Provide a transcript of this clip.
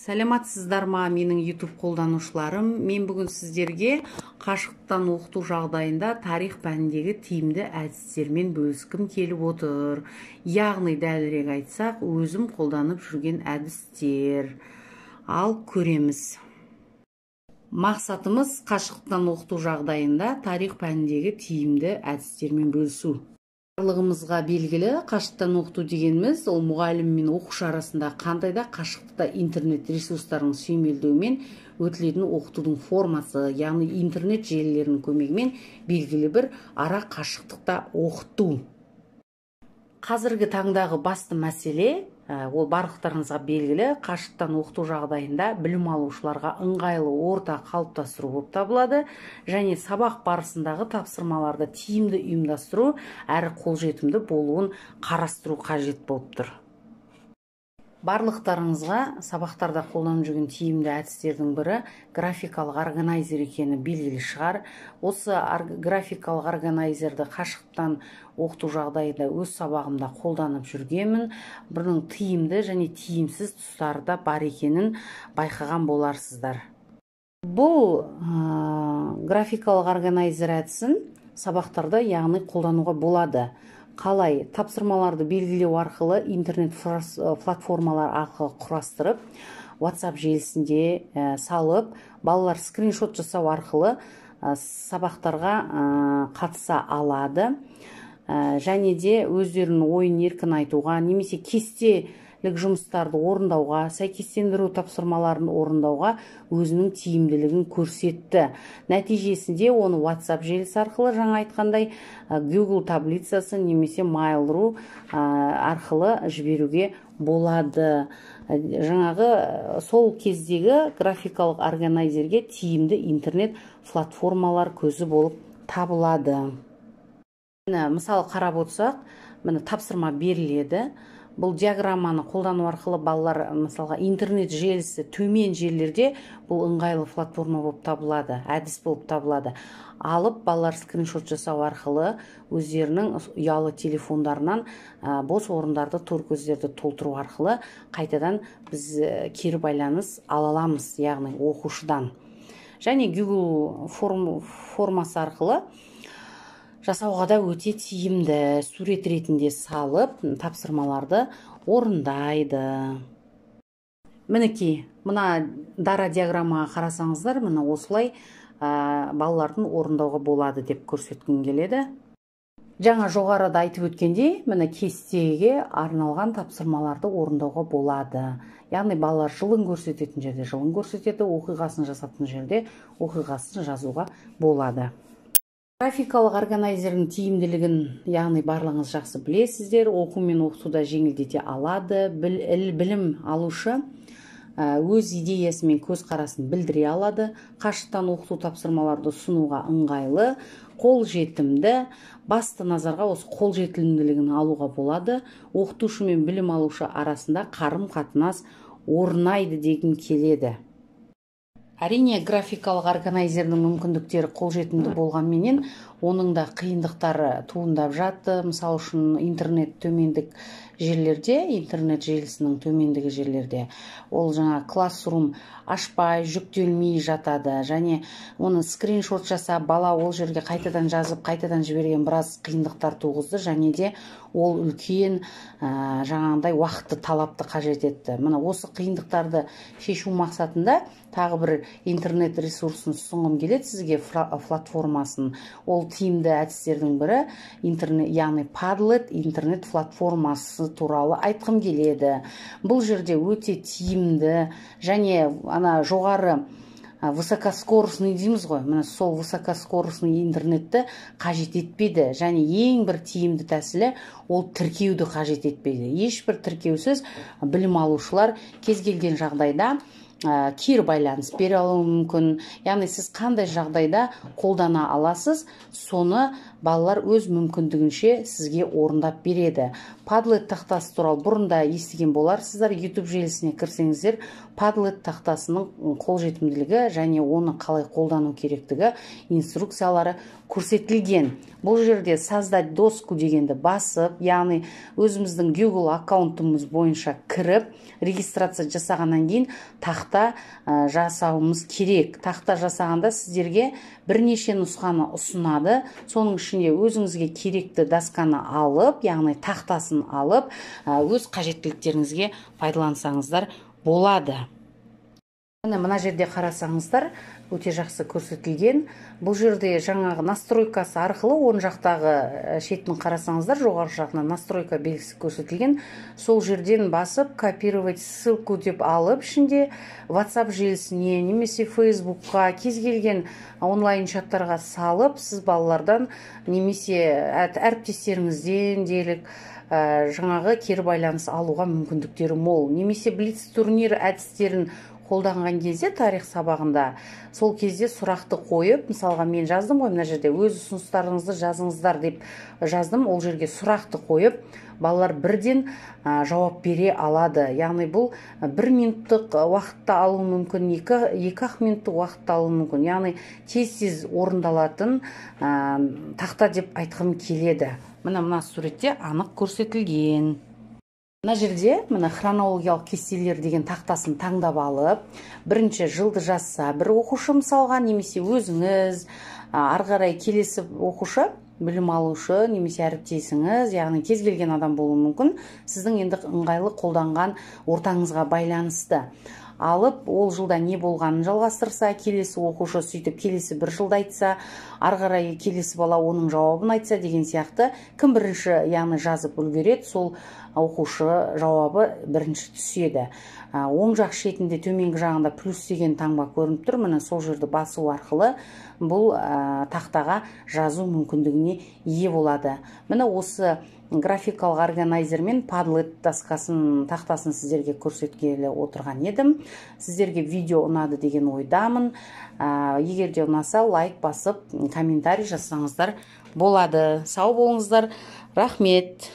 Сәлематсыздар ма, менің YouTube қолданушыларым? Мен бүгін сіздерге қашықтан оқыту жағдайында тарих пәніндегі тиімді әдістермен бөліскім келіп отыр. Яғни дәлірек айтсақ, өзім қолданып жүрген әдістер. Ал көреміз. Мақсатымыз қашықтан оқыту жағдайында тарих пәніндегі тиімді әдістермен бөлісу. Барлығымызға белгілі, қашықтан оқыту дегеніміз ол мұғалім мен оқушы арасында қандай да қашықтықта интернет ресурстарының сүйемелдеуімен өтілетін оқытудың формасы, яғни интернет желілерінің көмегімен белгілі бір ара қашықтықта оқыту. Қазіргі таңдағы басты мәселе, ол барлықтарыңызға белгілі, қашықтан оқыту жағдайында білім алушыларға ыңғайлы орта қалыптастыру болып табылады және сабақ барысындағы тапсырмаларды тиімді ұйымдастыру әрі қолжетімді болуын қарастыру қажет болып тұр. Барлықтарыңызға сабақтарда қолданып жүрген тиімді әдістердің бірі графикалық органайзер екені белгілі шығар. Осы графикалық органайзерді қашықтан оқыту жағдайында өз сабағымда қолданып жүргенмін. Бұның тиімді және тиімсіз тұстары да бар екенін байқаған боларсыздар. Бұл графикалық органайзер әдісін сабақтарда, яғни, қолдануға болады. Қалай? Тапсырмаларды белгілеу арқылы, интернет платформалар арқылы құрастырып, WhatsApp желісінде салып, балалар скриншот жасау арқылы сабақтарға қатыса алады. Және де өздерінің ойын еркін айтуға немесе кестелік жұмыстарды орындауға, сәйкестендіру тапсырмаларын орындауға өзінің тиімділігін көрсетті. Нәтижесінде оны WhatsApp желісі арқылы, жаңа айтқандай, Google таблицасы немесе Mail.ru арқылы жіберуге болады. Жаңағы сол кездегі графикалық органайзерге тиімді интернет платформалар көзі болып табылады. Міне, мысалы, қарап отырсақ, міне, тапсырма беріледі. Бұл диаграмманы қолдану арқылы балалар, мысалға, интернет желісі төмен жерлерде бұл ыңғайлы платформа болып табылады, әдіс болып табылады. Алып, балалар скриншот жасау арқылы өздерінің ұялы телефондарынан бос орындарды, торкөздерді толтыру арқылы қайтадан біз кері байланыс ала аламыз, яғни оқушыдан. Және Google формасы арқылы жасауға да өте тиімді, сурет ретінде салып, тапсырмаларды орындайды. Мінекей, мына дара диаграммаға қарасаңыздар, міне, осылай балалардың орындауға болады деп көрсеткім келеді. Жаңа жоғарыда айтып өткендей, міне, кестеге арналған тапсырмаларды орындауға болады. Яғни балалар жылын көрсететін жерде жылын көрсетеді, оқиғасын жасатын жерде оқиғасын жазуға болады. Графикалық органайзердің тиімділігін, яғни, барлығыңыз жақсы білесіздер. Оқу мен оқытуда жеңілдете алады. Білім алушы өз идеясы мен көзқарасын білдіре алады. Қашықтан оқыту тапсырмаларды ұсынуға ыңғайлы, қолжетімді. Басты назарға осы қолжетімділігін алуға болады. Оқытушы мен білім алушы арасында қарым қатынас орнайды дегім келеді. Әрине, графикалық органайзердің мүмкіндіктері қолжетімді болғанменен, оның да қиындықтары туындап жатты. Мысалы үшін, интернет төмендік жерлерде, интернет желісінің төмендігі жерлерде ол жаңа Classroom ашпай, жүктелмей жатады және оны скриншот жасап, бала ол жерге қайтадан жазып, қайтадан жіберген біраз қиындықтар туғызды және де ол үлкен жаңағындай уақытты, талапты қажет етті. Міне, осы қиындықтарды шешу мақсатында тағы бір интернет ресурсын ұсынғым келеді сізге, платформасын. Ол тиімді әдістердің бірі интернет, яғни Padlet интернет платформасы туралы айтқым келеді. Бұл жерде өте тиімді және ана жоғары высокоскоростный дейміз ғой, міне, сол высокоскоростный интернетті қажет етпейді. Және ең бір тиімді тәсілі, ол тіркеуді қажет етпейді. Ешбір тіркеусіз білім алушылар кез келген жағдайда кері байланыс бере алуы мүмкін. Яғни сіз қандай жағдайда қолдана аласыз, соны балалар өз мүмкіндігінше сізге орындап береді. Padlet тақтасы туралы бұрын да естіген боларсыздар. YouTube желісіне кірсеңіздер, Padlet тақтасының қолжетімділігі және оны қалай қолдану керектігі инструкциялары көрсетілген. Бұл жерде «Создать доску» дегенді басып, яғни өзіміздің Google аккаунтымыз бойынша кіріп, регистрация жасағаннан кейін тақта жасауымыз керек. Тақта жасағанда сіздерге бірнеше нұсқаны ұсынады. Соның ішінде өзіңізге керекті досканы алып, яғни тақтасын алып, өз қажеттіліктеріңізге пайдалансаңыздар болады. Міне, мына жерде қарасаңыздар, өте жақсы көрсетілген. Бұл жерде жаңағы настройкасы арқылы, оң жақтағы шетін қарасаңыздар, жоғары жағына настройка белгісі көрсетілген. Сол жерден басып, «Копировать ссылку» деп алып, ішінде WhatsApp желісіне немесе Facebookқа, кез келген онлайн чаттарға салып, сіз балалардан немесе әріптестеріңізден делік, жаңағы кері байланыс алуға мүмкіндіктері мол. Немесе блиц турнир әдістерін қолданған кезде тарих сабағында, сол кезде сұрақты қойып, мысалға, мен жаздым ғой мына жерде, «Өз ұсыныстарыңызды жазыңыздар» деп жаздым. Ол жерге сұрақты қойып, балалар бірден жауап бере алады. Яғни бұл бір минуттық уақытта алуы мүмкін, 2-ақ минуттық уақытта алуы мүмкін. Яғни тез тез орындалатын тақта деп айтқым келеді. Міне, мына суретте анық көрсетілген. Мына жерде, міне, «Хронологиялық кестелер» деген тақтасын таңдап алып, бірінші жылды жазса бір оқушы, мысалға, немесе өзіңіз, ары қарай келесі оқушы, білім алушы немесе әріптесіңіз, яғни кез келген адам болуы мүмкін, сіздің енді ыңғайлы қолданған ортаңызға байланысты алып, ол жылда не болғанын жалғастырса, келесі оқушы сөйтіп келесі бір жылда айтса, ары қарай келесі бала оның жауабын айтса деген сияқты. Кім бірінші, яғни жазып үлгереді, сол оқушы жауабы бірінші түседі. Оң жақ шетінде, төменгі жағында плюс деген таңба көрініп тұр. Міне, сол жерді басу арқылы бұл тақтаға жазу мүмкіндігіне ие болады. Міне, осы графикалық органайзер мен Padlet доскасын, тақтасын сіздерге көрсеткелі отырған едім. Сіздерге видео ұнады деген ойдамын. Егер де ұнаса, лайк басып, комментарий жазсаңыздар болады. Сау болыңыздар, рахмет.